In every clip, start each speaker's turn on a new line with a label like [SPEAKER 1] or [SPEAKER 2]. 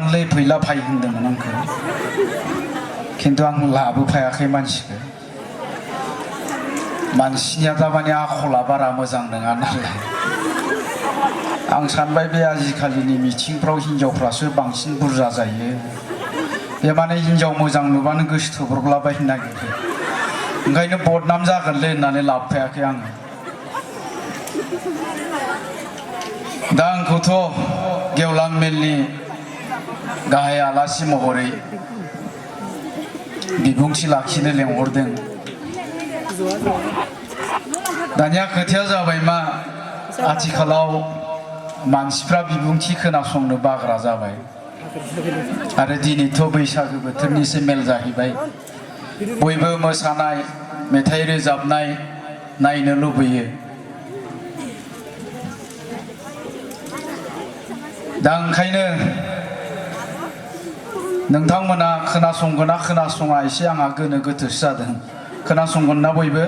[SPEAKER 1] थांलै फैला फाय होनदोंमोन आंखौ खिन्थु आं लाबोफायाखै मानसिखौ मानसिनिया दामानि आखला बारा मोजां नङा नालाय आं सानबाय बे आजिखालिनि मिथिंफ्राव हिनजावफ्रासो बांसिन बुरजा जायो बे माने हिनजाव मोजां नुबानो गोसो थोब्रबलाबायनो नागिरो ओंखायनो बदनाम जागोनलै होननानै लाबोफायाखै आङो दा आंखौथ' गेवलां मेलनि गाहाय आलासि महरै बिबुंथि लाखिनो लेंहरदों दानिया खोथाया जाबाय मा आथिखालाव मानसिफ्रा बिबुंथि खोनासंनो बाग्रा जाबाय आरो दिनैथ' बैसागो बोथोरनिसो मेल जाहैबाय बयबो मोसानाय मेथाइ रोजाबनाय नायनो लुबैयो दा ओंखायनो नोंथांमोना खोनासंगोन ना खोनासङा एसे आंहा गोनो गोथोसो जादों खोनासंगोन ना बयबो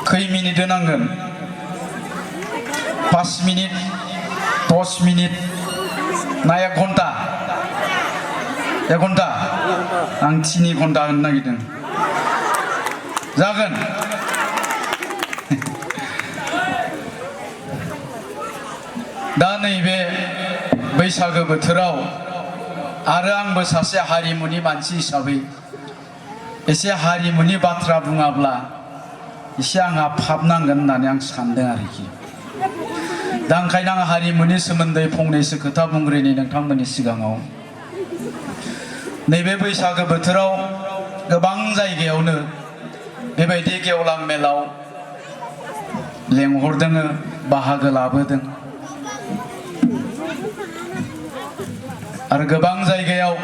[SPEAKER 1] खै मिनिट नांगोन 5 मिनिट 10 मिनिट ना 1 घन्टा 1 घन्टा आं 3 घन्टा होनो नागिरदों जागोन दा नैबे बैसागो बोथोराव आरो आंबो सासे हारिमुनि मानसि हिसाबै एसे हारिमुनि बाथ्रा बुङाब्ला एसे आंहा फाब नांगोन होननानै आं सानदों आरोखि दा ओंखायनो आं हारिमुनि सोमोन्दै फंनैसो खोथा बुंग्रोनि नोंथांमोननि सिगाङाव नैबे बैसागो बोथोराव गोबां जायगायावनो बेबायदि गेवलां मेलाव लेंहरदों बाहागो लाबोदों आरो गोबां जायगायाव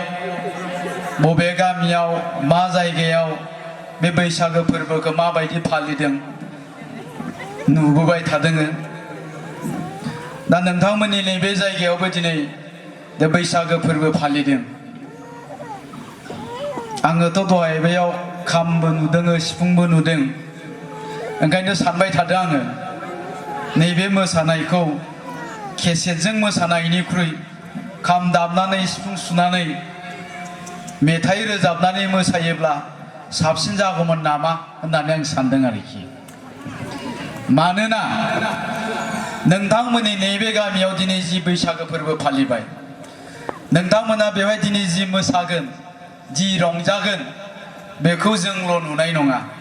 [SPEAKER 1] बबे गामियाव मा जायगायाव बे बैसागो फोरबोखौ माबायदि फालिदों नुबोबाय थादों दा नोंथांमोननि नैबे जायगायावबो दिनै बे बैसागो फोरबो फालिदों आङोथ' दहाय बेयाव खामबो नुदों सिफुंबो नुदों ओंखायनो सानबाय थादों आङो नैबे मोसानायखौ केसेटजों मोसानायनिख्रुइ खाम दामनानै सिफुं सुनानै मेथाइ रोजाबनानै मोसायोब्ला साबसिन जागौमोन नामा होननानै आं सानदों आरोखि मानोना नोंथांमोननि नैबे गामियाव दिनै जि बैसागो फोरबो फालिबाय नोंथांमोना बेवहाय दिनै जि मोसागोन जि रंजागोन बेखौ जोंल' नुनाय नङा